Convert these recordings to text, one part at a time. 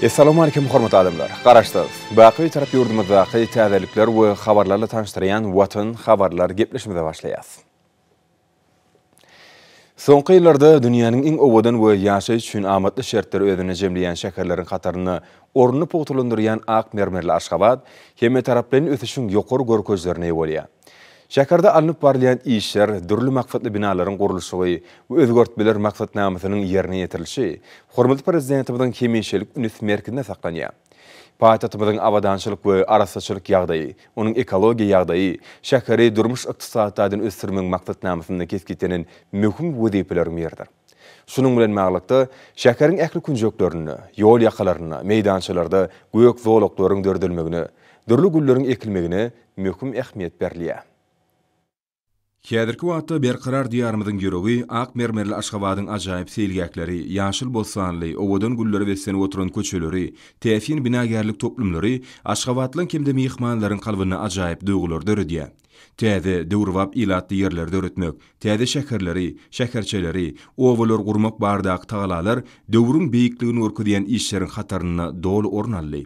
Essalawmalikim hormatly adamlar! Garaşsyz, baky Bitarap ýurdumyzdaky täzelikler we habarlarla tanyşdyrýan Watan habarlar gepleşimize başlaýas. Soňky ýyllarda dünýäniň iň owadan we ýaşaýyş üçin amatly şertleri özünde jemleýän şäherleriň hatarynda ornuny pugtalandyrýan ak mermerli Aşgabat hemmetaraplaýyn ösüşiň ýokary görkezijilerine eýe bolýar. Şäherde alnyp barylýan işler, dürli maksatly binalaryň gurluşygy we özgertmeler maksatnamasynyň ýerine ýetirilişi hormatly Prezidentimiziň hemişelik üns merkezinde saklanýar. Paýtagtymyzyň abadançylyk we arassaçylyk ýagdaýy, onuň ekologiýa ýagdaýy şäheri durmuş-ykdysady taýdan ösdürmegiň maksatnamasynda kesgitlenen möhüm wezipeleriň biridir. Şunuň bilen baglylykda, şäheriň ähli künjeklerinde, ýol ýakalarynda, meýdançalarda gök zolaklaryň döredilmegine, dürli gülleriň ekilmegine möhüm ähmiýet berilýär. Häzirki wagtda Berkarar Diýarymyzyň ýüregi, ak mermerli Aşgabadyň ajaýyp seýilgähleri, ýaşyl bossanly, owadan güllere beslenip oturan köçeleri, täsin binagärlik toplumlary aşgabatlylaryň hem-de myhmanlaryň kalbynda ajaýyp duýgulary döredýär. Täze, döwrebap ilatly ýerleri döretmek, täze şäherleri, şäherçeleri, obalary gurmak baradaky tagalalar döwrüň beýikligini görkezýän işleriň hatarynda doly orun aldy.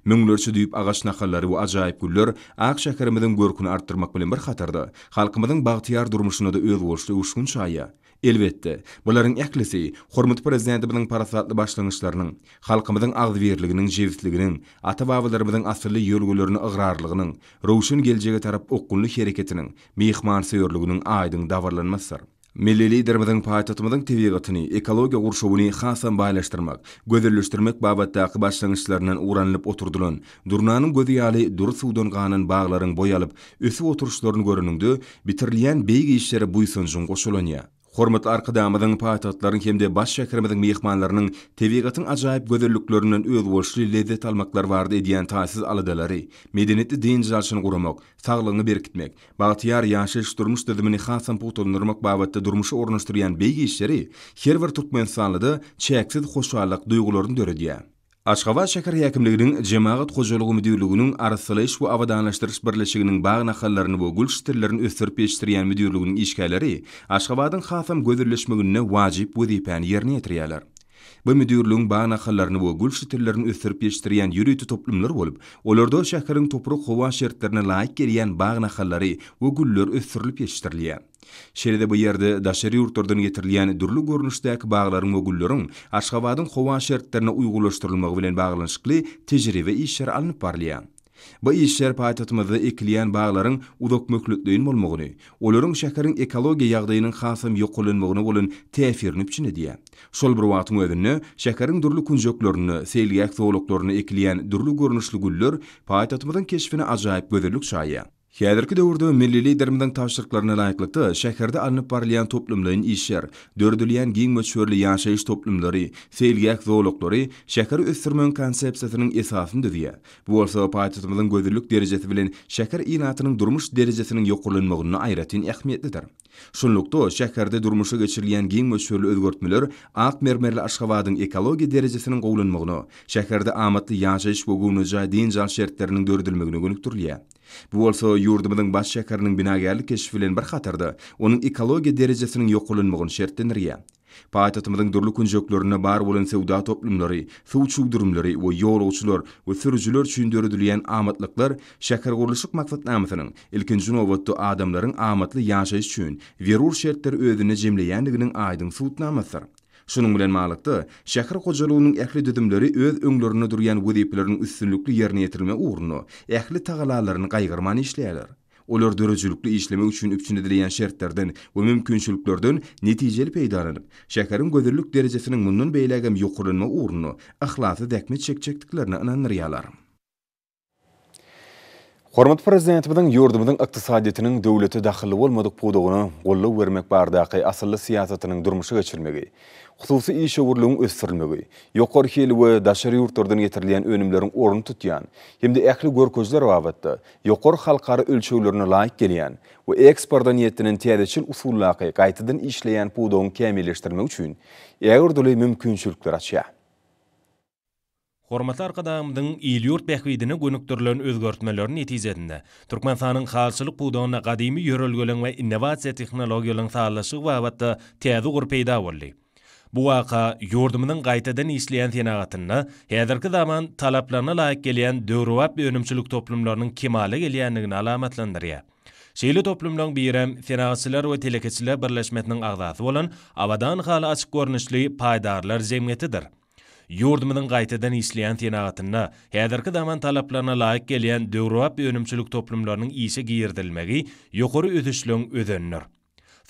Müňlerçe düýp agaç nahallary we ajaýyp güller ak şäherimiziň görküni artdyrmak bilen bir hatarda, halkymyzyň bagtyýar durmuşyna-da özboluşly öwüşgin çaýýar. Elbetde, bularyň ählisi hormatly Prezidentimiziň parasatly başlangyçlarynyň, halkymyzyň agzybirliginiň, jebisliginiň, ata-babalarymyzyň asylly ýörelgelerine ygrarlygynyň, röwşen geljege tarap okgunly hereketiniň, myhmansöýerliginiň aýdyň dabaralanmasydyr. Milli Liderimiziň paýtagtymyzyň tebigatyny, ekologiýa gurşawyny hasam baýlaşdyrmak, gözelleşdirmek babatdaky başlangyçlaryndan ugur alnyp oturdylan, durnanyň gözi ýaly dury suwdan ganan baglaryň boý alyp, ösüp oturyşlaryny göreniňde, bitirilýän beýik işlere buýsanjyň goşalanýar. Hormatly Arkadagymyzyň paýtagtlaryň hem-de baş şäherimiziň myhmanlarynyň tebigatyň ajaýyp gözelliklerinden özboluşly lezzet almaklary barada edýän taýsyz aladalary, medeniýetli dynç alşyny guramak, saglygyňy berkitmek, bagtyýar ýaşaýyş-durmuş düzümini hasam pugtalandyrmak babatda durmuşa ornaşdyrýan beýik işleri her bir türkmenistanlyda çäksiz hoşallyk duýgularyny döredýär. Aşgabat şäher häkimliginiň Jemagat hojalygy müdirliginiň Arassalaýyş we abadanlaşdyryş birleşiginiň bag nahallaryny we gül şitillerini ösdürip ýetişdirýän müdirliginiň işgärleri Aşgabadyň hasam gözelleşmeginde wajyp wezipäni ýerine ýetirýärler. Bu müdirligiň bag nahallaryny we gül şitillerini ösdürip ýetişdirýän ýörite toplumlary bolup, olarda şäheriň toprak-howa şertlerine laýyk gelýän bag nahallary we güller ösdürilip ýetişdirilýär. Şeýle-de bu ýerde daşary ýurtlardan getirilýän dürli görnüşdäki baglaryň we gülleriň Aşgabadyň howa şertlerine uýgunlaşdyrylmagy bilen baglanyşykly tejribe işleri alnyp barylýar. Bu işler paýtagtymyzda ekilýän baglaryň uzakmöhletleýin bolmagyny, olaryň şäheriň ekologiýa ýagdaýynyň hasam ýokarlanmagyna bolan täsirini üpjün edýär. Şol bir wagtyň özünde, şäheriň dürli künjeklerinde, seýilgäh zolaklarynda ekilýän dürli görnüşli güller paýtagtymyzyň keşbine ajaýyp gözellik çaýýar. Häzirki döwürde milli Liderimiziň tabşyryklaryna laýyklykda, şäherde alnyp barylýan toplumlaýyn işler, döredilýän giň möçberli ýaşaýyş toplumlary, seýilgäh zolaklary şäheri ösdürmegiň konsepsiýasynyň esasyny düzýär. Bu bolsa paýtagtymyzyň gözellik derejesi bilen şäher ilatynyň durmuş derejesiniň ýokarlanmagynda aýratyn ähmiýetlidir. Şunlukda, şäherde durmuşa geçirilýän giň möçberli özgertmeler ak mermerli Aşgabadyň ekologiýa derejesiniň gowulanmagyna, şäherde amatly ýaşaýyş we göwnejaý dynç alyş şertleriniň döredilmegine gönükdirilýär. Bu bolsa ýurdumyzyň baş şäheriniň binagärlik keşbi bilen bir hatarda, onuň ekologiýa derejesiniň ýokarlanmagyny şertlendirýär. Paýtagtymyzyň dürli künjeklerinde bar bolan söwda toplumlary, suw çüwdürimleri we ýolagçylar we sürüjiler üçin döredilýän amatlyklar şähergurluşyk maksatnamasynyň, ilkinji nobatda, adamlaryň amatly ýaşaýyş üçin zerur şertleri özünde jemleýändiginiň aýdyň subutnamasydyr. Şunuň bilen baglylykda, şäher hojalygynyň ähli düzümleri öz öňlerinde durýan wezipeleriniň üstünlikli ýerine ýetirilmegi ugrunda ähli tagalalaryny gaýgyrman işleýärler. Olar döredijilikli işlemek üçin üpjün edilýän şertlerden we mümkinçiliklerden netijeli peýdalanyp, şäheriň gözellik derejesiniň mundan beýlägem ýokarlanmagy ugrunda yhlasly zähmet çekjekdiklerine ynandyrýarlar. Hormatly Prezidentimiziň ýurdumyzyň ykdysadyýetiniň döwlete dahylly bolmadyk pudagyna goldaw bermek baradaky asylly syýasatynyň durmuşa geçirilmegi, hususy işewürligiň ösdürilmegi, ýokary hili we daşary ýurtlardan getirilýän önümleriň ornuny tutýan hem-de ähli görkezijiler babatda ýokary halkara ölçeglerine laýyk gelýän we eksporta niýetlenen täzeçil usuldaky gaýtadan işleýän pudagyň kämilleşdirilmegi üçin ägirt uly mümkinçilikleri açýar. Hormatly Arkadagymyzyň il-ýurt bähbidine gönükdirilen özgertmeleri netijesinde, Türkmenistanyň halyçylyk pudagynda gadymy ýörelgeleriň we innowasiýa tehnologiýalaryň sazlaşygy babatda täze ugur peýda boldy. Bu waka ýurdumyzyň gaýtadan işleýän senagatynda häzirki zaman talaplaryna laýyk gelýän döwrebap önümçilik toplumlarynyň kemala gelýändigini alamatlandyrýar. Şeýle toplumlaryň birem Senagatçylar we telekeçiler birleşmesiniň agzasy bolan Abadan haly açyk görnüşli paýdarlar jemgyýetidir. Ýurdumyzyň gaýtadan işleýän senagatynda häzirki zaman talaplaryna laýyk gelýän döwrebap önümçilik toplumlarynyň işe girizilmegi ýokary ösüşligiň özenidir.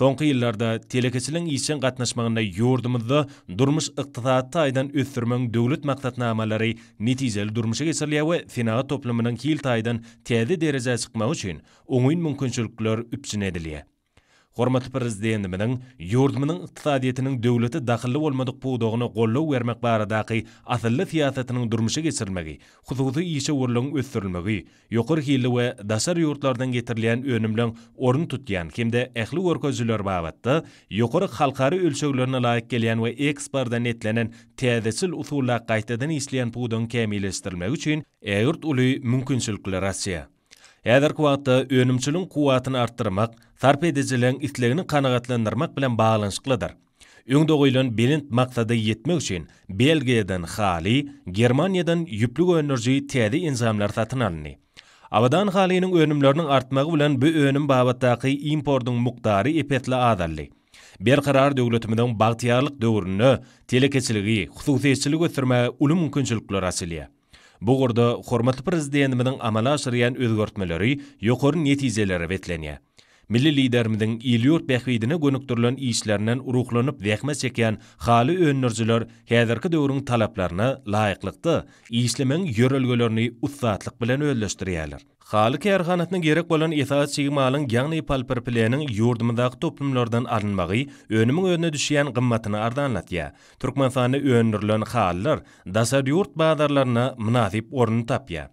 Soňky ýyllarda telekeçiligiň işjeň gatnaşmagynda ýurdumyzda durmuş-ykdysady taýdan ösdürmegiň döwlet maksatnamalary netijeli durmuşa geçirilýär we senagat toplumynyň hil taýdan täze derejä çykmagy üçin oňyn mümkinçilikler üpjün edilýär. Hormatly Prezidentimiziň ýurdumyzyň ykdysadyýetiniň döwlete dahylly bolmadyk pudagyna goldaw bermek baradaky asylly syýasatynyň durmuşa geçirilmegi, hususy işewürligiň ösdürilmegi, ýokary hilli we daşary ýurtlardan getirilýän önümleň orun tutýan hem-de ähli görkezijiler babatda ýokary halkara ölçeglerine laýyk gelýän we eksporta netlenen täzeçil usulda gaýtadan işleýän pudagyň kämilleşdirilmegi üçin ägirt uly mümkinçilikleri açýar. Häzirki wagtda önümçiligiň kuwwatyny artdyrmak sarp edijileriň islegini kanagatlandyrmak bilen baglanyşyklydyr. Öňde goýlan belent maksada ýetmek üçin Belgiýadan haly, Germaniýadan ýüplük öndüriji täze enjamlar satyn alyndy. Abadan halynyň önümleriniň artmagy bilen bu önüm babatdaky importyň mukdary ep-esli azaldy. Berkarar döwletimiziň bagtyýarlyk döwründe telekeçiligi, hususyýetçiligi ösdürmäge uly mümkinçilikler açylýar. Bu ugurda hormatly Prezidentimiziň amala aşyrýan özgertmeleri ýokary netijelere beslenýär. Milli Liderimiziň il-ýurt bähbidine gönükdirilen işlerinden ruhlanyp zähmet çekýän haly öndürijiler häzirki döwrüň talaplaryna laýyklykda işlemegiň ýörelgelerini ussatlyk bilen özleşdirýärler. Haly kärhanasyna gerek bolan esasy çig malyň, ýagny polpropileniň ýurdumyzdaky toplumlardan alynmagy önümiň özüne düşýän gymmatyny arzanlatýar. Türkmenistanda öndürilen halylar daşary ýurt bazarlarynda mynasyp ornuny tapýar.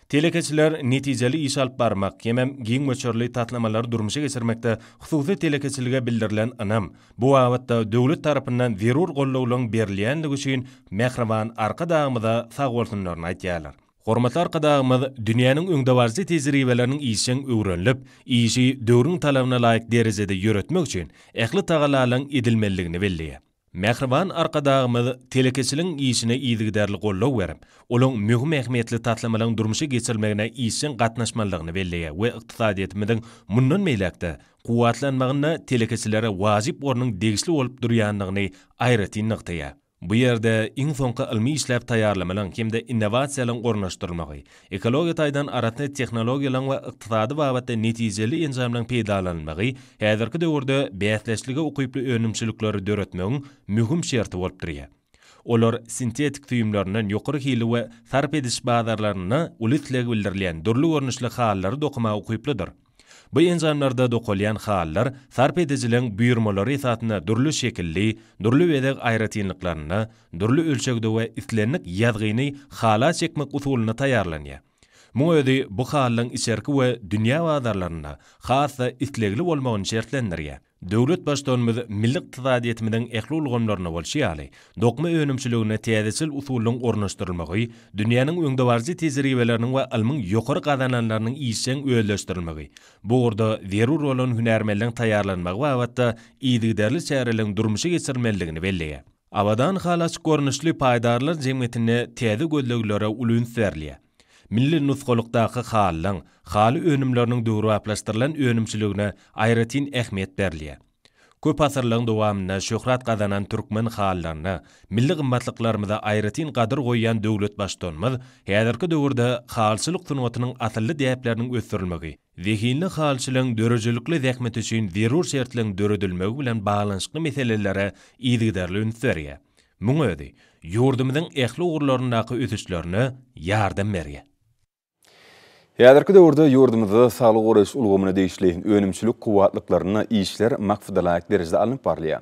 Telekeçiler netijeli iş alyp barmak hemem giň möçberli taslamalary durmuşa geçirmekde hususy telekeçilige bildirilen ynam, bu babatda döwlet tarapyndan zerur gollawlaryň berilýändigi üçin mähriban Arkadagymyza sagbolsunlaryny aýdýarlar. Hormatly Arkadagymyz dünýäniň öňdebaryjy tejribeleriniň işjeň öwrenilip, işi döwrüň talabyna laýyk derejede ýöretmek üçin ähli tagallalaryň edilmelidigini belleýär. Mähriban Arkadagymyz telekeçiligiň işine yzygiderli goldaw berip, olaň möhüm ähmiýetli taslamalaryň durmuşa geçirilmegine işjeň gatnaşmalydygyny belleýär we ykdysadyýetimiziň mundan beýläk-de kuwwatlanmagynda telekeçilere wajyp ornuň degişli bolup durýandygyny aýratyn nygtaýar. Bu ýerde iň soňky ylmy işläp taýýarlamalaryň hem-de innowasiýalaryň ornaşdyrylmagy, ekologiýa taýdan arassa tehnologiýalaryň we ykdysady babatda netijeli enjamlaryň peýdalanylmagy häzirki döwürde bäsdeşlige ukyply önümçilikleri döretmegiň möhüm şerti bolup durýar. Olar sintetik süýümlerinden ýokary hilli we sarp ediş bazarlarynda uly isleg bildirilýän dürli görnüşli halylary dokamaga ukyplydyr. Bu enjamlarda dokalýan halylar sarp edijileriň buýurmalary esasynda dürli şekilli, dürli bezeg aýratynlyklarynda, dürli ölçegde we islendik ýazgyny hala çekmek usulynda taýýarlanýar. Muň özi bu halylaryň içerki we dünýä bazarlarynda has-da islegli bolmagyny şertlendirýär. Döwlet Baştutanymyz milli ykdysadyýetimiziň ähli ulgamlarynda bolşy ýaly, dokma önümçiligine täzeçil usulyň ornaşdyrylmagy, dünýäniň öňdebaryjy tejribeleriniň we ylmyň ýokary gazananlarynyň işjeň özleşdirilmegi, bu ugurda zerur bolan hünärmenleň taýýarlanmagy babatda yzygiderli çäreleriň durmuşa geçirilmelidigini belleýär. Abadan halaç görnüşli paýdarlar jemgyýetinde täze gözleglere uly üns berilýär. Milli nusgalykdaky halylaň, haly önümleriniň döwrebaplaşdyrylan önümçiligine aýratyn ähmiýet berilýär. Köp asyrlaryň dowamynda şöhrat gazanan türkmen halylaryna, milli gymmatlyklarymyza aýratyn gadyr goýýan döwlet Baştutanymyz häzirki döwürde halyçylyk sungatynyň asylly däpleriniň ösdürilmegi, zehinli halyçylaryň döredijilikli zähmeti üçin zerur şertleriň döredilmegi bilen baglanyşykly meselelere yzygiderli üns berýär. Muň özi ýurdumyzyň ähli ugurlaryndaky ösüşlerine ýardam berýär. Häzirki döwürde ýurdumyzda saglygy goraýyş ulgamyna degişli önümçilik kuwwatlyklarynda işler maksadalaýyk derejede alnyp barylýar.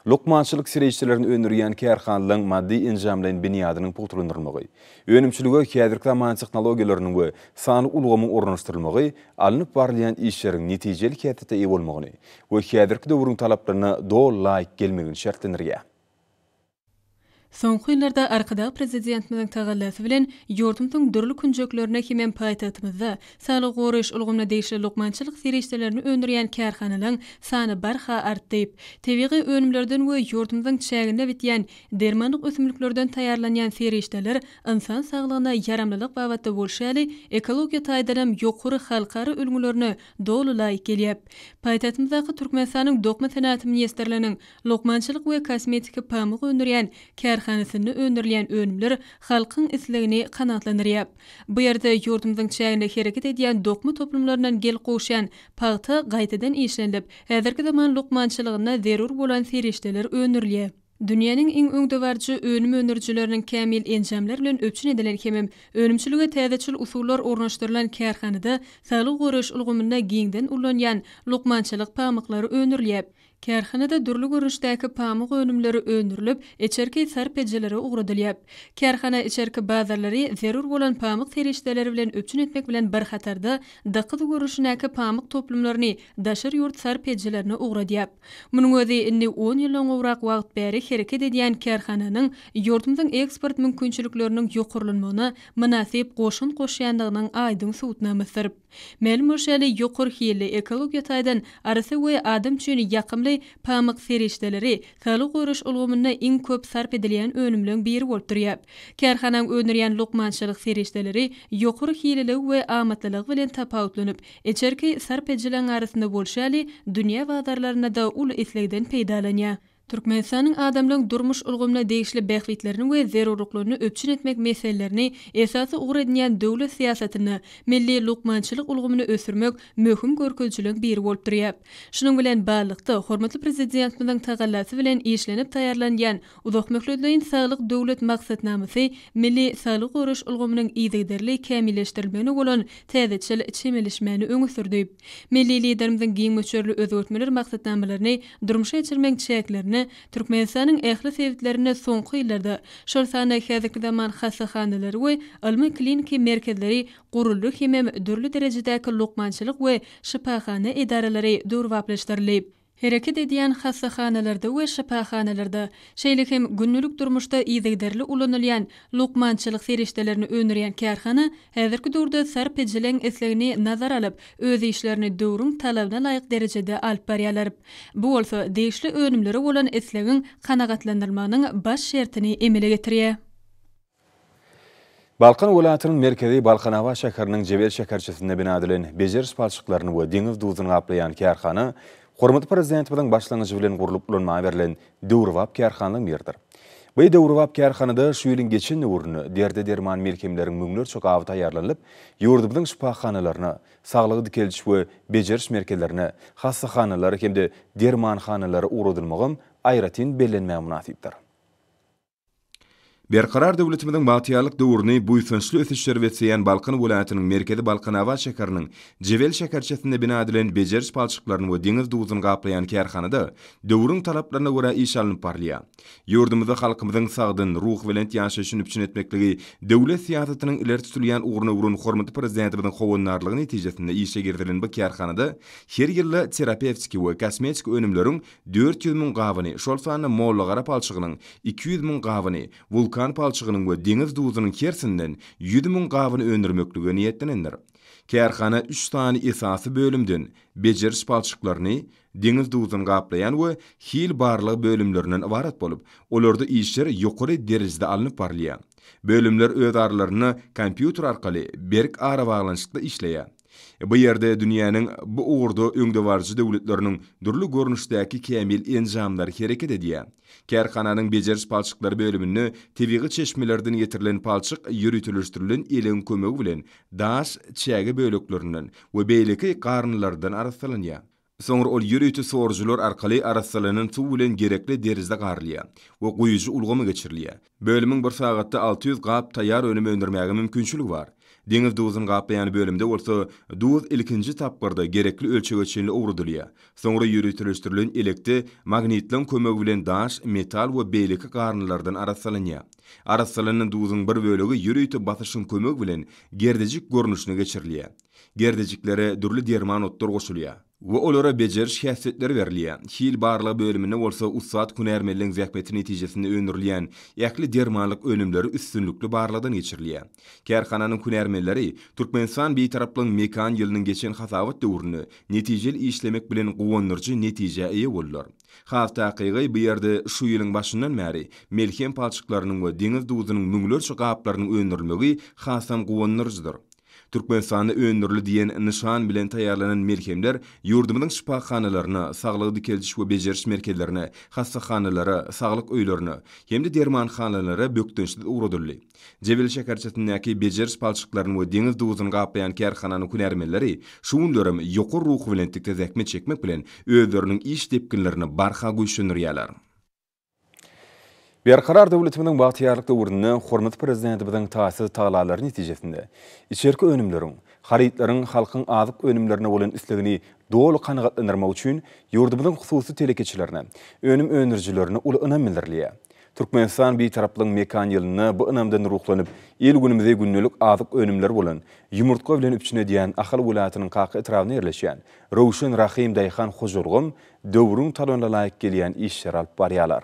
Lukmançylyk serişdelerini öndürýän kärhanalaryň maddy-enjamlaýyn binýadynyň pugtalandyrylmagy, önümçilige häzirki zaman tehnologiýalarynyň we sanly ulgamyň ornaşdyrylmagy alnyp barylýan işleriň netijeli häsiýete eýe bolmagyny we häzirki döwrüň talaplaryna doly laýyk gelmegini şertlendirýär. Soňky ýyllarda Arkadag Prezidentimiziň tagallasy bilen ýurdumyzyň dürli künjeklerinde hemem paýtagtymyzda saglygy goraýyş ulgamyna degişli lukmançylyk serişdelerini öndürýän kärhanalaryň sany barha artdy. Tebigy önümlerden we ýurdumyzyň çäginde bitýän dermanlyk ösümliklerden taýýarlanýan serişdeler ynsan saglygyna ýaramlylyk babatda bolşy ýaly, ekologiýa taýdanam ýokary halkara ülňülerine doly laýyk gelýär. Paýtagtymyzdaky Türkmenistanyň Dokma senagaty ministrliginiň Lukmançylyk we kosmetiki pamyk öndürýän kärhanasynda öndürilýän önümler halkyň islegini kanagatlandyrýar. Bu ýerde ýurdumyzyň çäginde hereket edýän dokma toplumlaryndan gelip gowuşýan pagta gaýtadan işlenilip, häzirki zaman lukmançylygynda zerur bolan serişdeler öndürilýär. Dünýäniň iň öňdebaryjy önüm öndürijileriniň kämil enjamlar bilen üpjün edilen hemem önümçilige täzeçil usullar ornaşdyrylan kärhanada saglygy goraýyş ulgamynda giňden ullanýan lukmançylyk pamyklary öndürilýär. Kärhanada dürli görnüşdäki pamyk önümleri öndürilip, içerki sarp edijilere ugradylýar. Kärhana içerki bazarlary zerur bolan pamyk serişdeleri bilen üpjün etmek bilen bir hatarda, dykyz görnüşindäki pamyk toplumlaryny daşary ýurt sarp edijilerine ugradýar. Munuň özi indi on ýyldan gowrak wagt bäri hereket edýän kärhananyň ýurdumyzyň eksport mümkinçilikleriniň ýokarlanmagyna mynasyp goşant goşýandygynyň aýdyň subutnamasydyr. Mälim bolşy ýaly, ýokary hilli, ekologiýa taýdan arassa we adam üçin ýakymly pamyk serişdeleri saglygy goraýyş ulgamynda iň köp sarp edilýän önümleň biri bolup durýar. Kärhanaň öndürýän lukmançylyk serişdeleri ýokary hililigi we amatlylygy bilen tapawutlanyp, içerki sarp edijileriň arasynda bolşy ýaly, dünýä bazarlarynda-da uly islegden peýdalanýar. Türkmenistanyň adamlaryň durmuş ulgamyna degişli bähbitlerini we zerurlyklaryny üpjün etmek meselelerini esasy ugur edinýän döwlet syýasatynda milli lukmançylyk ulgamyny ösdürmek möhüm görkezijileriň biri bolup durýar. Şunuň bilen baglylykda, hormatly Prezidentimiziň tagallasy bilen işlenip taýýarlanylýan Uzakmöhletleýin saglyk döwlet maksatnamasy milli saglygy goraýyş ulgamynyň yzygiderli kämilleşdirilmegine bolan täzeçil çemeleşmäni öňe sürdi. Milli Liderimiziň giň möçberli özgertmeler maksatnamalaryny durmuşa geçirmegiň çäklerinde Türkmenistanyň ähli sebitlerinde soňky ýyllarda, şol sanda häzirki zaman hassahanalary we ylmy-kliniki merkezleri guruldy hemem dürli derejedäki lukmançylyk we şypahana edaralary döwrebaplaşdyryldy. Hereket edýän hassahanalarda we şypahanalarda, şeýle hem gündelik durmuşda yzygiderli ulanylýan lukmançylyk serişdelerini öndürýän kärhana häzirki döwürde sarp edijileriň islegini nazara alyp, öz işlerini döwrüň talabyna laýyk derejede alyp barýarlar. Bu bolsa degişli önümlere bolan islegiň kanagatlandyrylmagynyň baş şertini emele getirýär. Balkan welaýatynyň merkezi Balkanabat şäheriniň Jebel şäherçesinde bina edilen bejeriş palçyklaryny we deňiz duzuny gaplaýan kärhana hormatly Prezidentimiziň başlangyjy bilen gurlup ulanmaga berlen döwrebap kärhanalaryň biridir. Bu döwrebap kärhanada şu ýylyň geçen döwründe derde derman melhemleriň müňlerçe gaby taýýarlanylyp, ýurdumyzyň şypahanalaryna, saglygy dikeldiş we bejeriş merkezlerine, hassahanalara hem-de dermanhanalara ugradylmagam aýratyn bellenmäge mynasypdyr. Berkarar döwletimiziň bagtyýarlyk döwrüni buýsançly ösüşlere besleýän Balkan welaýatynyň merkezi Balkanabat şäheriniň Jebel şäherçesinde bina edilen bejeriş palçyklaryny we deňiz duzuny gaplaýan kärhanada döwrüň talaplaryna görä iş alnyp barylýar. Ýurdumyzda halkymyzyň sagdyn, ruhubelent ýaşaýşyny üpjün etmekligi döwlet syýasatynyň ileri tutulýan ugruna öwren hormatly Prezidentimiziň howandarlygy netijesinde işe girizilen bu kärhanada her ýylda terapewtiki we kosmetiki önümleriň 400 müň gabyny, şol sanda mollagara palçygynyň 200 müň gabyny, wulkan palçygynyň we deňiz duzunyň hersinden 100 müň gabyny öndürmeklige niýetlenendir. Kärhana üç sany esasy bölümden, bejeriş palçyklaryny, deňiz duzuny gaplaýan we hil barlag bölümlerinden ybarat bolup, olarda işler ýokary derejede alnyp barylýar. Bölümler öz aralarynda kompýuter arkaly berk arabaglanyşykda işleýär. Bu ýerde dünýäniň bu ugurda öňdebaryjy döwletleriniň dürli görnüşdäki kämil enjamlary hereket edýär. Kärhananyň bejeriş palçyklary bölüminde tebigy çeşmelerden getirilen palçyk ýöriteleşdirilen elegiň kömegi bilen daş, çäge böleklerinden we beýleki garyndylardan arassalanýar. Soňra ol ýörite sorujylar arkaly arassalanan suw bilen gerekli derejede garylýar we guýujy ulgama geçirilýär. Bölümiň bir sagatda 600 gap taýýar önüm öndürmäge mümkinçiligi bar. Deňiz duzuny gaplaýan bölümde bolsa duz ilkinji tapgyrda gerekli ölçege çenli owradylýar. Soňra ýöriteleşdirilen elekde magnitleň kömegi bilen daş, metal we beýleki garyndylardan arassalanýar. Arassalanan duzuň bir bölegi ýörite basyşyň kömegi bilen gerdejik görnüşine geçirilýär. Gerdejiklere dürli derman otlar goşulýar. We olara bejeriş häsiýetleri berilýär. Hil barlagy bölüminde bolsa ussat hünärmenleň zähmeti netijesinde öndürilýän ähli dermanlyk önümleri üstünlikli barlagdan geçirilýär. Kärhananyň hünärmenleri Türkmenistan Bitaraplygyň mekan ýylynyň geçen hasabat döwründe netijeli işlemek bilen guwandyryjy netijä eýe boldular. Has takygy, bu ýerde şu ýylyň başyndan bäri melhem palçyklarynyň we deňiz duzunyň müňlerçe gaplarynyň öndürilmegi hasam guwandyryjydyr. Türkmenistanda öndürildi diýen nyşan bilen taýýarlanan melhemler ýurdumyzyň şypahanalaryna, saglygy dikeldiş we bejeriş merkezlerine, hassahanalara, saglyk öýlerine hem-de dermanhanalara bökdençsiz ugradyldy. Jebel şäherçesindäki bejeriş palçyklaryny we deňiz duzuny gaplaýan kärhananyň hünärmenleri şu günlerem ýokary ruhubelentlikde zähmet çekmek bilen, özleriniň iş depginlerini barha güýçlendirýärler. Berkarar döwletimiziň bagtyýarlyk döwründe hormatly Prezidentimiziň taýsyz tagallalary netijesinde içerki önümleriň, harytlaryň halkyň azyk önümlerine bolan islegini doly kanagatlandyrmak üçin ýurdumyzyň hususy telekeçilerine, önüm öndürijilerine uly ynam bildirilýär. Türkmenistan Bitaraplygyň mekan ýylynda bu ynamdan ruhlanyp, il-günümizi gündelik azyk önümleri bolan ýumurtga bilen üpjün edýän Ahal welaýatynyň Kaka etrabynda ýerleşýän Röwşen Rahym daýhan hojalygam döwrüň talabyna laýyk gelýän işleri alyp barýarlar.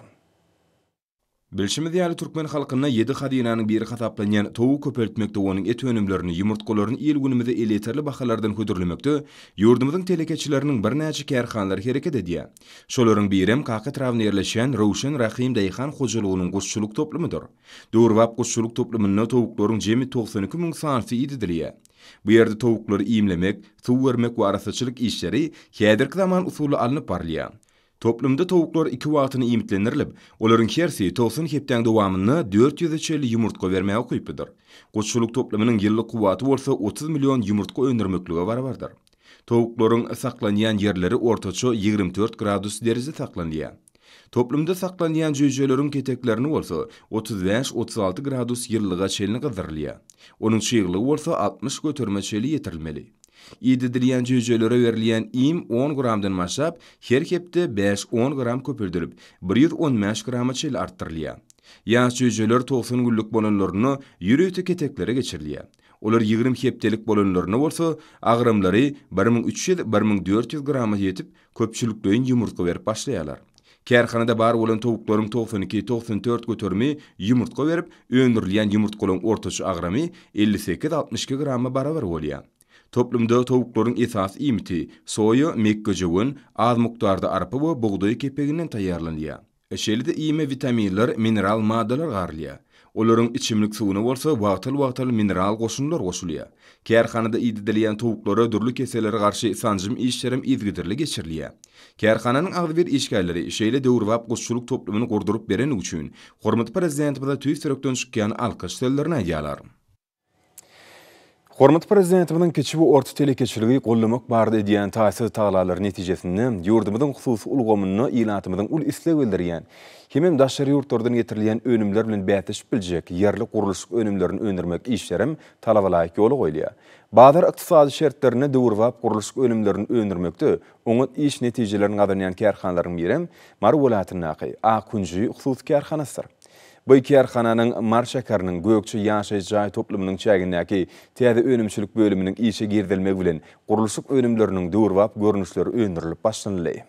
Bilşimiz ýaly, türkmen halkynda ýedi hazynanyň biri hasaplanýan towugy köpeltmekde we onuň et önümlerini, ýumurtgalaryny il-günümize elýeterli bahalardan hödürlemekde ýurdumyzyň telekeçileriniň birnäçe kärhanalary hereket edýär. Şolaryň birem Kaka etrabynda ýerleşýän Röwşen Rahym daýhan hojalygynyň guşçulyk toplumydyr. Döwrebap guşçulyk toplumynda towuklaryň jemi 92 müň sanysy idedilýär. Bu ýerde towuklary iýmlemek, suw bermek we arassaçylyk işleri häzirki zaman usulda alnyp barylýar. Toplumda towuklar iki wagtyna iýmitlendirilip, olaryň hersi 90 hepdäň dowamynda dört ýüze çenli ýumurtga bermäge ukyplydyr. Guşçulyk toplumynyň ýyllyk kuwwaty bolsa 30 million ýumurtga öndürmeklige barabardyr. Towuklaryň saklanýan ýerleri ortaça 24 gradus derejede saklanylýar. Toplumda saklanýan jüýjeleriň keteklerini bolsa 35-36 gradus ýylylyga çenli gyzdyrylýar. Onuň çyglygy bolsa 60 göterime çenli ýetirilmeli. Idedilýän jüýjelere berilýän iým on gramdan başlap, her hepde bäş-on gram köpeldilip, 115 grama çenli artdyrylýar. Ýaş jüýjeler 90 günlük bolanlarynda ýörite keteklere geçirilýär. Olar 20 hepdelik bolanlarynda bolsa, agramlary 1300, 1400 grama ýetip, köpçülikleýin ýumurtga berip başlaýarlar. Kärhanada bar bolan towuklaryň 92, 94 göterimi ýumurtga berip, öndürilýän ýumurtgalaryň ortaça agramy 58, 62 grama barabar bolýar. Toplumda towuklaryň esasy iýmiti soýa, mekgejöwen, az mukdarda arpa we bugdaý kepeginden taýýarlanylýar. Şeýle-de iýime witaminler, mineral maddalar garylýar. Olaryň içimlik suwuna bolsa wagtal-wagtal mineral goşundylar goşulýar. Kärhanada idedilýän towuklara dürli kesellere garşy sanjym işlerem yzygiderli geçirilýär. Kärhananyň agzybir işgärleri şeýle döwrebap guşçulyk toplumyny gurduryp bereni üçin hormatly Prezidentimize tüýs ýürekden çykýan alkyş sözlerini aýdýarlar. Hormatly Prezidentimiziň kiçi we orta telekeçiligi goldamak barada edýän taýsyz tagallalary netijesinde ýurdumyzyň hususy ulgamynda ilatymyzyň uly isleg bildirýän hemem daşary ýurtlardan getirilýän önümler bilen bäsleşip biljek ýerli gurluşyk önümlerini öndürmek işlerem talabalaýyk ýola goýulýar. Bazar ykdysady şertlerinde döwrebap gurluşyk önümlerini öndürmekde oňat iş netijelerini gazanýan kärhanalaryň birem Mary welaýatyndaky Ak hünji hususy kärhanasydyr. Bu kärhananyň Mary şäheriniň Gökje ýaşaýyş jaý toplumynyň çägindäki täze önümçilik bölüminiň işe girizilmegi bilen gurluşyk önümleriniň döwrebap görnüşleri öndürilip başlanyldy.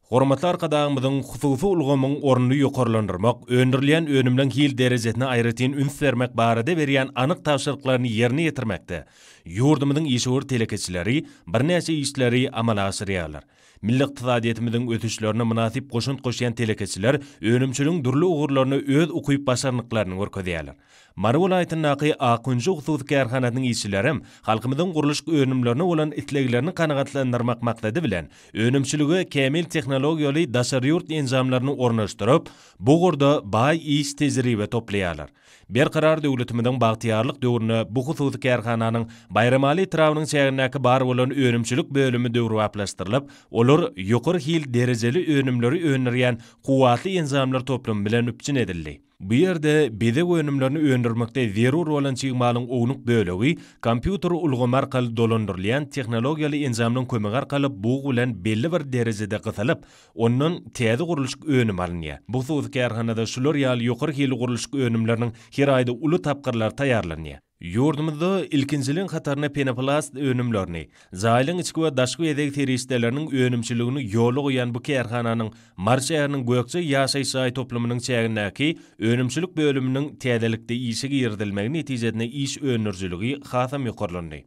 Hormatly Arkadagymyzyň hususy ulgamyň ornuny ýokarlandyrmak, öndürilýän önümleň hil derejesine aýratyn üns bermek barada berýän anyk tabşyryklaryny ýerine ýetirmekde ýurdumyzyň işewür telekeçileri birnäçe işleri amala aşyrýarlar. Milli ykdysadyýetimiziň ösüşlerine mynasyp goşant goşýan telekeçiler önümçiligiň dürli ugurlarynda öz ukyp-başarnyklaryny görkezýärler. Mary welaýatyndaky Ak hünji hususy kärhanasynyň işçilerem halkymyzyň gurluşyk önümlerine bolan isleglerini kanagatlandyrmak maksady bilen, önümçilige kämil tehnologiýaly daşary ýurt enjamlaryny ornaşdyryp, bu ugurda baý iş tejribe toplaýarlar. Berkarar döwletimiziň bagtyýarlyk döwründe bu hususy kärhananyň Baýramaly etrabynyň çägindäki bar bolan önümçilik bölümi döwrebaplaşdyrylyp, olar ýokary hil derejeli önümleri öndürýän kuwwatly enjamlar toplumy bilen üpjün edildi. Bu ýerde bezeg önümlerini öndürmekde zerur bolan çig malyň ownuk bölegi kompýuter ulgamy arkaly dolandyrylýan tehnologiýaly enjamlaryň kömegi arkaly bug bilen belli bir derejede gysylyp, Ondan täze gurluşyk önümi alynýar. Bu hususy kärhanada şular ýaly ýokary hilli gurluşyk önümleriniň her aýda uly tapgyrlary taýýarlanýar. Ýurdumyzda ilkinjiligiň hatarynda penoplast önümlerini, jaýlaryň içki we daşky bezeg serişdeleriniň önümçiligini ýola goýan bu kärhananyň Mary şäheriniň Gökje ýaşaýyş jaý toplumynyň çägindäki önümçilik bölüminiň täzelikde işe girizilmegi netijesinde iş öndürijiligi hasam ýokarlandy.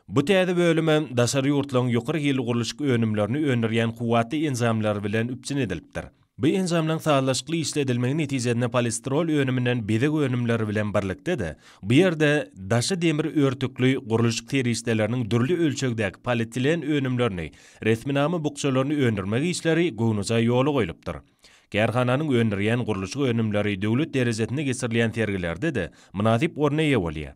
Bu täze bölümem daşary ýurtlaryň ýokary hilli gurluşyk önümlerini öndürýän kuwwatly enjamlar bilen üpjün edilipdir. Bu enjamlaryň sazlaşykly işledilmegi netijesinde polistirol önüminden bezeg önümleri bilen birlikde-de, bu ýerde daşy demir örtükli gurluşyk serişdeleriniň dürli ölçegdäki polietilen önümlerini, resminama bukjalaryny öndürmek işleri göwnejaý ýola goýlupdyr. Kärhananyň öndürýän gurluşyk önümleri döwlet derejesinde geçirilýän sergilerde-de mynasyp orna eýe bolýar.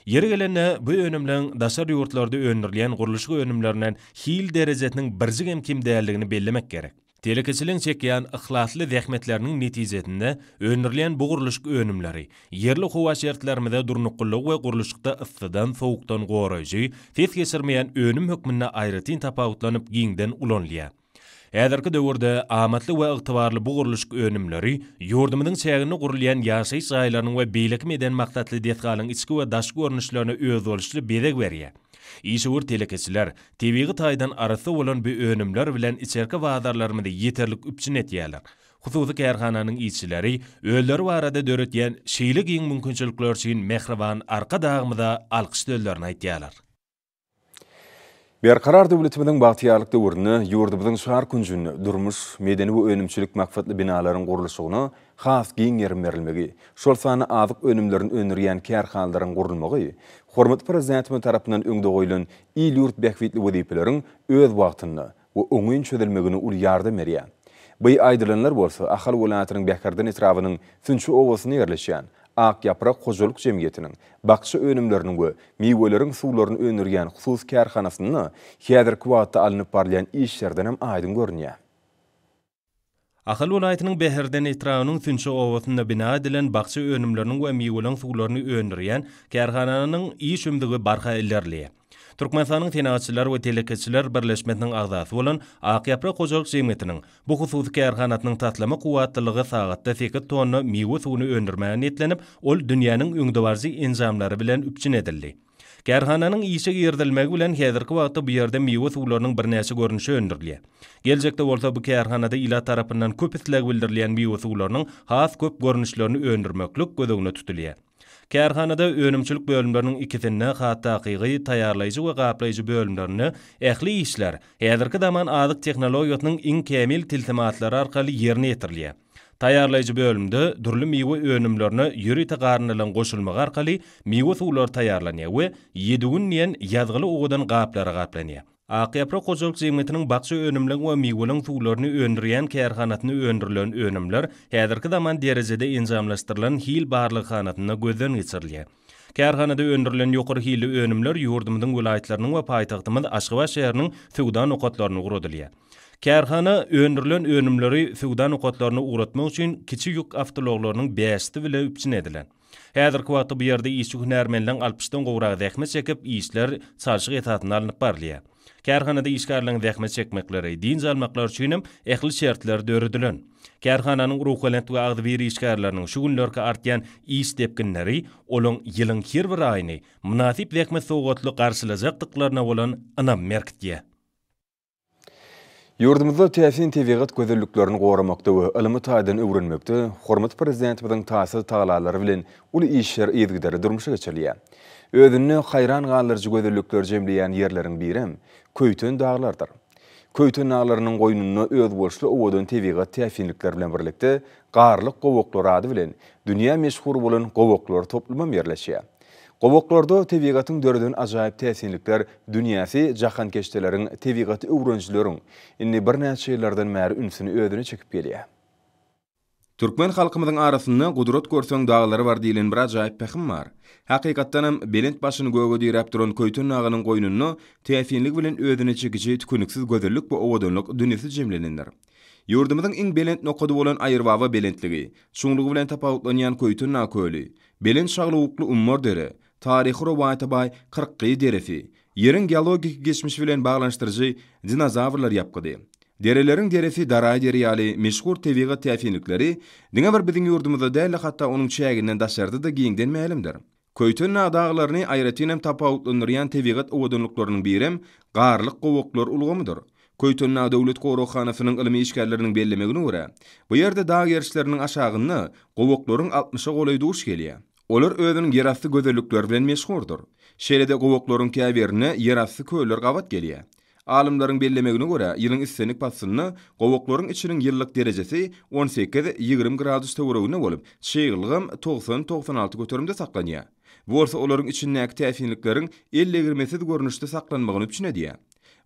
Ýeri gelende, bu önümleň daşary ýurtlarda öndürilýän gurluşyk önümlerinden hil derejesiniň birjigem kem däldigini bellemek gerek. Telekeçiligiň çekýän yhlasly zähmetleriniň netijesinde öndürilýän bu gurluşyk önümleri ýerli howa şertlerimize durnuklylygy we gurluşykda yssydan, sowukdan goraýjy, ses geçirmeýän önüm hökmünde aýratyn tapawutlanyp giňden ulanylýar. Häzirki döwürde amatly we ygtybarly bu gurluşyk önümleri ýurdumyzyň çäginde gurulýan ýaşaýyş jaýlarynyň we beýleki medeni maksatly desgalaryň içki we daşky görnüşlerine özboluşly bezeg berýär. Işewür telekeçiler tebigy taýdan arassa bolan bu önümler bilen içerki bazarlarymyzy ýeterlik üpjün etýärler. Hususy kärhananyň işçileri özleri barada döretýän şeýle giň mümkinçilikler üçin mähriban Arkadagymyza alkyş sözlerini aýdýarlar. Berkarar döwletimiziň bagtyýarlyk döwründe ýurdumyzyň çar künjünde durmuş, medeni we önümçilik maksatly binalaryň gurluşygyna has giň gerim berilmegi, şol sanda azyk önümlerini öndürýän kärhanalaryň gurulmagy hormatly Prezidentimiz tarapyndan öňde goýlan il-ýurt bähbitli wezipeleriň öz wagtynda we oňyn çözülmegine uly ýardam berýär. By aýdylanlar bolsa Ahal welaýatynyň Bäherden etrabynyň Sünçi obasynda ýerleşýän Ak ýaprak hojalyk jemgyýetiniň bakja önümleriniň we miweleriň suwlaryny öndürýän hususy kärhanasynda häzirki wagtda alnyp barylýan işlerdenem aýdyň görünýär. Ahal welaýatynyň Bäherden etrabynyň Sünçi obasynda bina edilen bakja önümleriniň we miweleriň suwlaryny öndürýän kärhananyň iş ümzügi barha ilerleýär. Türkmenistanyň Senagatçylar we telekeçiler birleşmesiniň agzasy bolan Ak ýaprak hojalyk jemgyýetiniň bu hususy kärhanasynyň taslama kuwwatlylygy sagatda sekiz tonna miwe suwuny öndürmäge niýetlenip, ol dünýäniň öňdebaryjy enjamlary bilen üpjün edildi. Kärhananyň işe girizilmegi bilen häzirki wagtda bu ýerde miwe suwlarynyň birnäçe görnüşi öndürilýär. Geljekde bolsa bu kärhanada ilat tarapyndan köp isleg bildirilýän miwe suwlarynyň has köp görnüşlerini öndürmeklik göz öňünde tutulýar. Kärhanada önümçilik bölümleriniň ikisinde, has takygy, taýýarlaýjy we gaplaýjy bölümlerinde ähli işler häzirki zaman azyk tehnologiýasynyň iň kämil tilsimatlary arkaly ýerine ýetirilýär. Taýýarlaýjy bölümde dürli miwe önümlerine ýörite garyndylaryň goşulmagy arkaly miwe suwlary taýýarlanýar we Ýedi gün diýen ýazgyly owadan gaplara gaplanýar. Ak ýaprak hojalyk jemgyýetiniň bakja önümleň we miweleň suwlaryny öndürýän kärhanasynda öndürilen önümler häzirki zaman derejede enjamlaşdyrylan hil barlaghanasynda gözden geçirilýär. Kärhanada öndürilen ýokary hilli önümler ýurdumyzyň welaýatlarynyň we paýtagtymyz Aşgabat şäheriniň söwda nokatlaryna ugradylýar. Kärhana öndürilen önümleri söwda nokatlaryna ugratmak üçin kiçi ýük awtoulaglarynyň bäşisi bile üpjün edilen. Häzirki wagtda bu ýerde işçi-hünärmenleň altmyşdan gowragy zähmet çekip, işler çalşyk esasynda alnyp barylýar. Kärhanada işgärleriň zähmet çekmekleri, dynç almaklary üçin hem ähli şertler döredilen. Kärhananyň ruhubelent we agzybir işgärleriniň şu günlerki artýan iş depginleri olaň ýylyň her bir aýyny mynasyp zähmet sowgatly garşylajakdyklaryna bolan ynamy berkitýär. Ýurdumyzda täsin tebigat gözelliklerini goramakda we ylmy taýdan öwrenmekde hormatly Prezidentimiziň taýsyz tagalalary bilen uly işler yzygiderli durmuşa geçirilýär. Özünde haýran galdyryjy gözellikleri jemleýän ýerleriň birem Köýten daglarydyr. Köýten daglarynyň goýnunda özboluşly owadan tebigat täsinlikleri bilen birlikde Garlyk gowaklary ady bilen dünýä meşhur bolan gowaklar toplumam ýerleşýär. Gowaklarda tebigatyň döreden ajaýyp täsinlikler dünýäsi jahankeşdeleriň, tebigaty öwrenijileriň indi birnäçe ýyllardan bäri ünsüni özüne çekip gelýär. Türkmen halkymyzyň arasynda Gudrat görseň daglara bar diýlen bir ajaýyp pähim bar. Hakykatdanam, belent başyny göge diräp duran Köýten dagynyň goýnunda täsinligi bilen özüne çekiji tükeniksiz gözellik we owadanlyk dünýesi jemlenendir. Ýurdumyzyň iň belent nokady bolan Aýyrbaba belentligi, çuňlugy bilen tapawutlanýan Köýten dag köli, Belent şaglawukly Ummar dere, taryhy rowaýata baý Kyrkgyý deresi, Ýeriň geologiki geçmişi bilen baglanyşdyryjy dinozawrlar ýapgydy. Dereleriň deresi Daraý deri ýaly meşhur tebigat täsinlikleri diňe bir biziň ýurdumyzda däl-de hatda onuň çäginden daşarda-da giňden mälimdir. Köýtendag daglaryny aýratyn hem tapawutlandyrýan tebigat owadanlyklarynyň birem Garlyk gowaklar ulgamydyr. Köýtendag döwlet goraghanasynyň ylmy işgärleriniň bellemegine görä, bu ýerde dag gerişleriniň aşagynda gowaklaryň altmyşa golaýy duş gelýär. Olar özüniň ýerasty gözellikleri bilen meşhurdyr. Şeýle-de gowaklaryň käbirinde ýerasty köller gabat gelýär. Alymlaryň bellemegine görä, ýylyň islendik paslynda gowaklaryň içiniň ýyllyk derejesi 18, 20 gradus töwereginde bolup, çyglygam 90, 96 göterimde saklanýar. Bu bolsa olaryň içindäki täsinlikleriň eldegirmesiz görnüşde saklanmagyny üpjün edýär.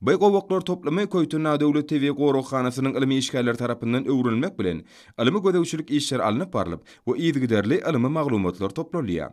Bu gowaklar toplumy Köýtendag döwlet tebigy goraghanasynyň ylmy işgärleri tarapyndan öwrenilmek bilen, ylmy gözegçilik işleri alnyp barlyp we yzygiderli ylmy maglumatlar toplanylýar.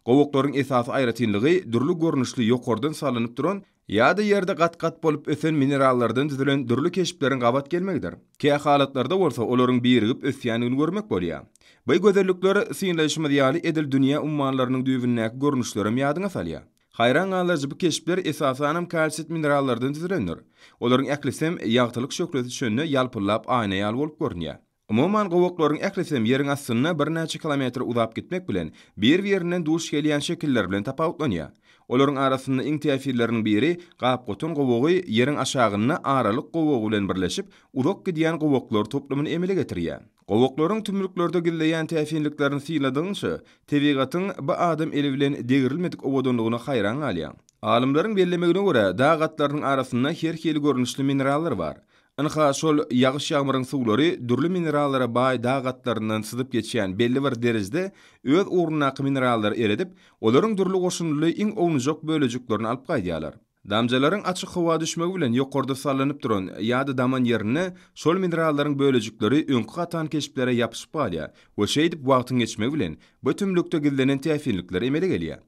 Gowaklaryň esasy aýratynlygy dürli görnüşli ýokardan sallanyp duran ýa-da ýerde gat-gat bolup ösen minerallardan düzülen dürli keşpleriň gabat gelmegidir. Kähalatlarda bolsa olaryň birigip ösýändigini görmek bolýar. Bu gözellikler synlaýşymyz ýaly edil dünýä ummanlarynyň düýbündäki görnüşlerem ýadyňa salýar. Haýran galdyryjy bu keşpler esasanam kalsit minerallardan düzülendir. Olaryň ählisem ýagtylyk şöhlesi düşende ýalpyldap aýna ýaly bolup görünýär. Umuman, gowaklaryň ählisem ýeriň astynda birnäçe kilometr uzap gitmek bilen, bir-birinden duş gelýän şekilleri bilen tapawutlanýar. Olaryň arasynda iň täsirleriniň biri Gapgotan gowagy ýeriň aşagynda Aralyk gowagy bilen birleşip, uzak gidýän gowaklar toplumyny emele getirýär. Gowaklaryň tümlüklerde gizleýän täsinliklerini synladygyňça, tebigatyň bu adam eli bilen degrilmedik owadanlygyna haýran galýaň. Alymlaryň bellemegine görä, dag gatlarynyň arasynda her hili görnüşli minerallar bar. Ynha, şol ýagyş-ýagmyryň suwlary dürli minerallara baý dag gatlaryndan syzyp geçýän belli bir derejde öz ugrundaky minerallary eredip, olaryň dürli goşundyly iň ownujak bölejiklerini alyp gaýdýarlar. Damjalaryň açyk howa düşmegi bilen ýokarda sallanyp duran ýa-da daman ýerinde şol minerallaryň bölejikleri öňki gatan keşplere ýapyşyp galýar we şeýdip wagtyň geçmegi bilen bu tümlükde gizlenen täsinlikler emele gelýär.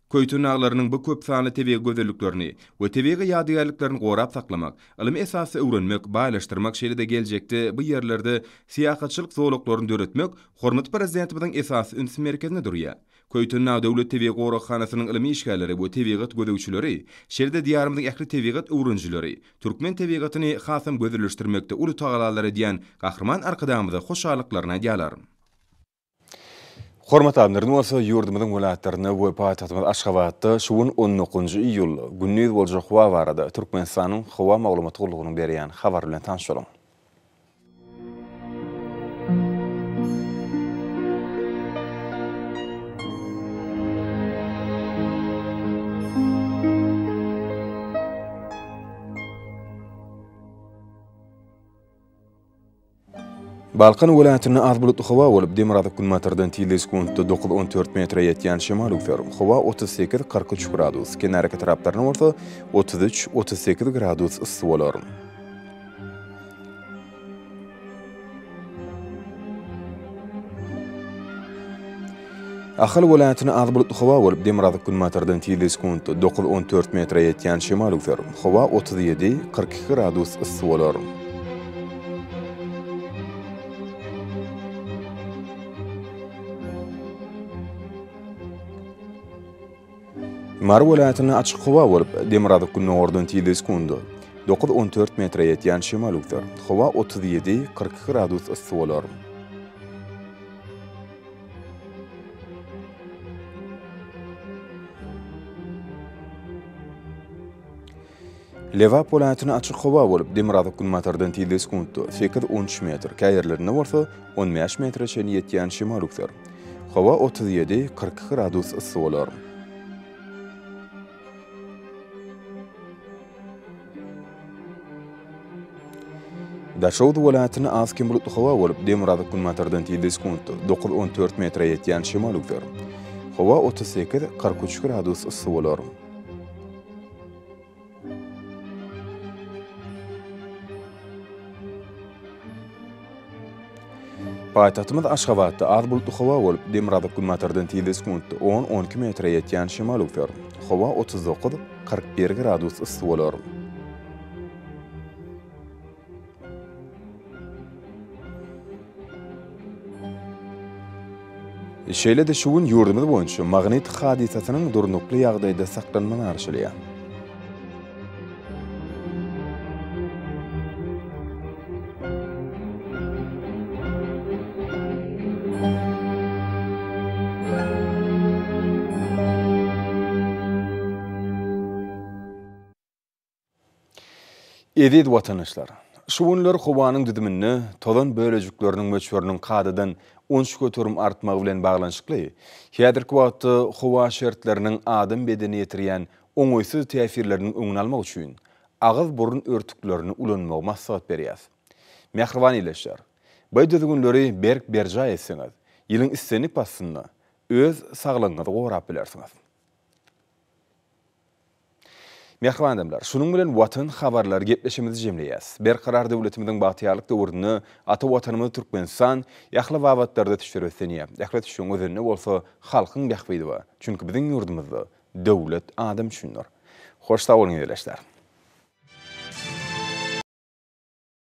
Köýten daglarynyň bu köp sanly tebigy gözelliklerini we tebigy ýadygärliklerini gorap saklamak, ylmy esasda öwrenmek, baýlaşdyrmak şeýle-de geljekde bu ýerlerde syýahatçylyk zolaklaryny döretmek hormatly Prezidentimiziň esasy üns merkezinde durýar. Köýtendag döwlet tebigy goraghanasynyň ylmy işgärleri we tebigat gözegçileri, şeýle-de Diýarymyzyň ähli tebigat öwrenijileri türkmen tebigatyny hasam gözelleşdirmekde uly tagalalar edýän Gahryman Arkadagymyza hoşallyklaryny aýdýarlar. Hormatly alymlar, indi bolsa ýurdumyzyň welaýatlarynda we paýtagtymyz Aşgabatda şu gün on dokuzynjy iýul gündiz boljak howa barada Türkmenistanyň Howa maglumat gullugynyň berýän habary bilen tanyş boluň. Balkan welaýatynda az bulutly howa bolup, demirgazyk-günbatardan tizligi sekuntda dokuz-on dört metre ýetýän şemal öwser. Howa 38, 43 gradus, kenarýaka etraplarynda bolsa 33, 38 gradus yssy bolar. Ahal welaýatynda az bulutly howa bolup, demirgazyk-günbatardan tizligi sekuntda dokuz-on dört metre ýetýän şemal öwser. Howa 37, 42 gradus yssy bolar. Mary welaýatynda açyk howa bolup, demirgazyk-gündogardan tizligi sekundy dokuz-on dört metre ýetýän şemal öwser. Howa 37, 42 gradus yssy bolar. Lebap welaýatynda açyk howa bolup, demirgazyk-günbatardan tizligi sekuntda sekiz-on üç metr, käýerlerinde bolsa on bäş metre çenli ýetýän şemal öwser. Howa 37, 42 gradus yssy bolar. Daşoguz welaýatynda az-kem bulutly howa bolup, demirgazyk-günbatardan tizligi sekuntda dokuz-on dört metre ýetýän şemal öwser. Howa 38, 43 gradus yssy bolar. Paýtagtymyz Aşgabatda az bulutly howa bolup, demirgazyk-günbatardan tizligi sekuntda on-on iki metre ýetýän şemal öwser. Howa 39, 41 gradus yssy bolar. Şeýle-de şu gün ýurdumyz boýunça magnit hadysasynyň durnukly ýagdaýda saklanmagy garaşylýar. Eziz watandaşlar! Şu günler howanyň düzüminde tozan bölejikleriniň möçberiniň kadadan 13% artmagy bilen baglanyşykly, häzirki wagtda howa şertleriniň adam bedenine ýetirýän oňaýsyz täsirleriniň öňüni almak üçin agyz-burun örtüklerini ulanmagy maslahat berýäs. Mähriban ildeşler! Bu düzgünleri berk berjaý etseňiz, ýylyň islendik paslynda öz saglygyňyzy gorap bilersiňiz. Mähriban adamlar, şunuň bilen Watan habarlary gepleşigimizi jemleýäs. Berkarar döwletimiziň bagtyýarlyk döwründe ata Watanymyz Türkmenistan ähli babatlarda ösüşlere beslenýär. Ähli ösüşiň özeninde bolsa halkyň bähbidi bar. Çünki biziň ýurdumyzda döwlet adam üçindir. Hoş sag boluň ildeşler!